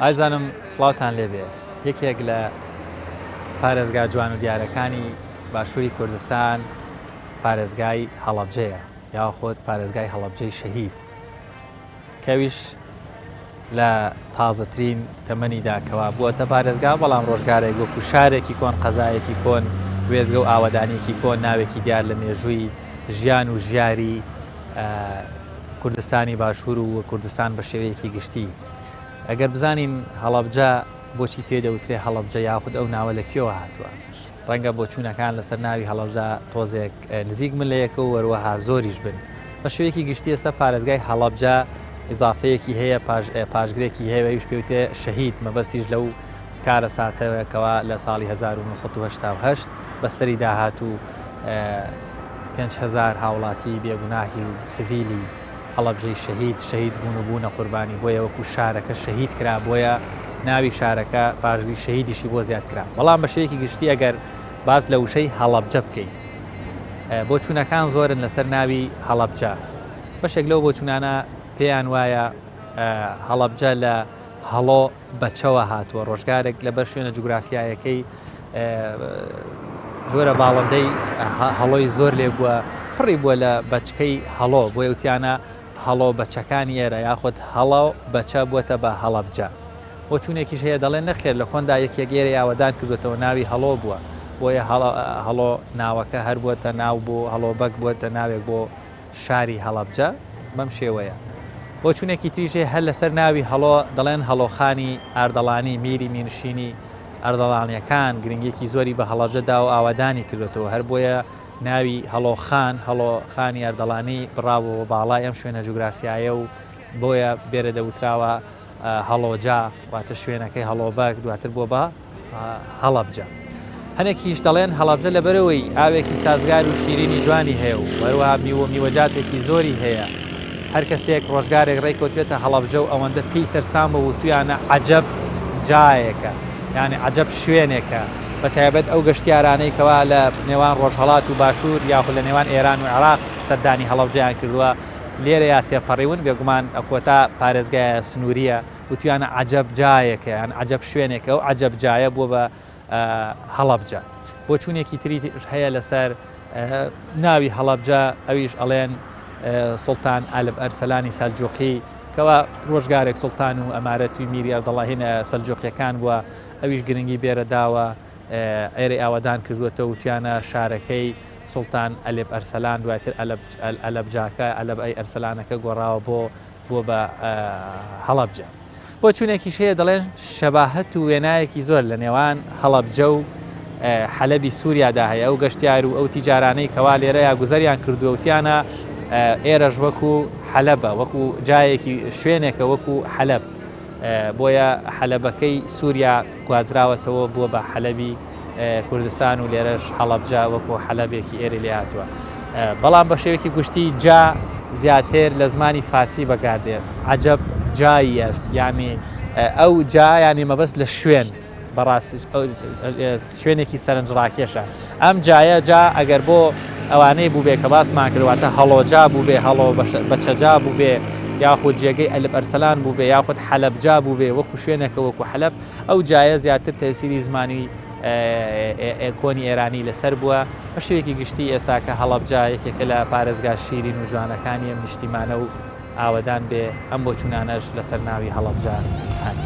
ئازیزانم سڵاوتان لێبێ یەکێک لە پارێزگا جوان و دیارەکانی باشووری کوردستان پارێزگای هەڵەبجەیە یاخود پارێزگای هەڵەبجەی شەهید کەویش لە تازەترین تەمەنیدا کەوا بووەتە پارێزگا، بەڵام ڕۆژگارێک وەکو شارێکی کۆن، قەزایەکی کۆن، وێستگە و ئاوەدانییەکی کۆن، ناوێکی دیار لە مێژووی ژیان و ژیاری کوردستانی باشوور و کوردستان بە شێوەیەکی گشتی. ئەگەر بزانین هەڵەبجە بۆچی پێی دەوترێ هەڵەبجە یاخود ئەو ناوە لە کوێوە هاتووە؟ ڕەنگە بۆچوونەکان لەسەر ناوی هەڵەبجە تۆزێک نزیک بن لە یەکەوە و هەروەها زۆریش بن. بە شێوەیەکی گشتی ئێستا پارێزگای هەڵەبجە ئیزافەیەکی هەیە، پاشگرێکی هەیە ئەویش پێی وترێ شەهید، مەبەستیش لەو کارەساتەوە کەوا لە ساڵی 1988 بەسەریدا هات و 5000 هاوڵاتی بێگوناهی و سڤیلی هەڵەبجەی شەهید شەهید بوون و بوونە قوربانی بۆیە وەکو شارەکە شەهید کرا بۆیە ناوی شارەکە پاشگری شەهیدیشی بۆ زیاد کرا بەڵام بە شێوەیەکی گشتی ئەگەر باس لە وشەی هەڵەبجە بکەین بۆچوونەکان زۆرن لەسەر ناوی هەڵەبجە بەشێک لەو بۆچوونانە پێیان وایە هەڵەبجە لە هەڵۆ بەچەوە هاتووە ڕۆژگارێک لەبەر شوێنە جوگرافیایەکەی جۆرە باڵندەی هەڵۆی زۆر لێ بووە پڕی بووە لە بەچکەی هەڵۆ بۆیە وتیانە هەڵۆ بەچەکانی ئێرە یاخود هەڵۆ بەچە بووەتە بە هەڵەبجە بۆچوونێکیش هەیە دەڵێن نەخێر لە کۆندا یەکێک ئێرەی ئاوەدان کردوێتەوە ناوی هەڵۆ بووە بۆیە هەڵۆ ناوەکە هەر بووەتە ناو بۆ هەڵۆ بەگ بووەتە ناوێک بۆ شاری هەڵەبجە بەم شێوەیە. بۆچوونێکی تریش هەیە هەر لەسەر ناوی هەڵۆ دەڵێن هەڵۆخانی ئاردەڵانی میری میرنشینی ئەردەڵانیەکان گرنگیەکی زۆری بە هەڵەبجە داوە ئاوادانی کردۆتەوە هەر بۆیە ناوی هەڵۆخان هەڵۆ خانی ئەردەڵانی بڕاوەوە باڵای ئەم شوێنە جوگرافیایە و بۆیە بێرە دەوتراوە هەڵۆجا واتە شوێنەکەی هەڵۆبەگ دواتر بووە بە هەڵەبجە. هەنێکیش دەڵێن هەڵەبجە لەبەرئەوەی ئاوێکی سازگار و شیرینی جوانی هەیە و هەروەها میوە و میوەجاتێکی زۆری هەیە، هەر کەسێک ڕۆژگارێک ڕێی کەوتبێتە هەڵەبجە و ئەوەندە پێی سەرسام بوو وتویانە عەجەب جایەکە یانی عەجەب شوێنێکە بە تایبەت ئەو گەشتیارانەی کەوا لە نێوان ڕۆژهەڵات و باشوور یاخود لە نێوان ئێران و عێراق سەردانی هەڵەبجەیان کردووە لێرەیا تێپەڕیون بێگومان کۆتا پارێزگایە سنوورییە وتویانە عەجەب جایەکە یان عەجەب شوێنێکە ئەو عەجەب جایە بووە بە هەڵەبجە. بۆچوونێکی تریش هەیە لەسەر ناوی هەڵەبجە ئەویش ئەڵێن سوڵتان ئالب ئەرسەلانی سەلجوقی کەوا ڕۆژگارێک سوڵتان و ئەمارەتی میری ئەردەڵاهین سەلجوقیەکان بووە ئەویش گرنگی بێرە داوە ئێرەی ئاوەدان کردووەتەوە وتویانە شارەکەی سوڵتان ئەلب ئەرسەلان دواتر ئەلەبجاکە ئەلب ئەی ئەرسەلانەکە گۆڕاوە بۆ بووە بە هەڵەبجە. بۆچوونێکیش هەیە دەڵێن شەباهەت و وێنایەکی زۆر لە نێوان هەڵەبجە و حەلەبی سووریادا هەیە، ئەو گەشتیار و ئەو تیجارانەی کەوا لێرەیا گوزەریان کردووە وتیانە ئێرەش وەکو حەلەبە، وەکو جایەکی شوێنێکە وەکو حەلەب، بۆیە حەلەبەکەی سووریا گوازراوەتەوە بووە بە حەلەبی کوردستان و لێرەش هەڵەبجە وەکو حەلەبێکی ئێرەی لێ هاتووە. بەڵام بە شێوەیەکی گشتی جا زیاتر لە زمانی فارسی بەکاردێت، عجب جایی است، یانی ئەو جا یانی مەبەست لە شوێن بەڕاست شوێنێکی سەرنجڕاکێشە. ئەم جایە جا ئەگەر بۆ ئەوانەی بووبێ کە باسمان کرد واتە هەڵۆجا بووبێ، هەڵۆ بەچەجا بووبێ یاخود جێگەی ئەلب ئەرسەلان بووبێ یاخود حەلەبجا بووبێ وەکو شوێنێکە وەکو حەلەب ئەو جایە زیاتر تەسیری زمانی کۆنی ئێرانی لەسەر بووە. بە شێوەیەکی گشتی ئێستاکە هەڵەبجە یەکێکە لە پارێزگا شیرین و جوانەکانی ئەم نیشتیمانە و ئاوەدان بێ ئەم بۆچوونانەش لەسەر ناوی هەڵەبجە هەن.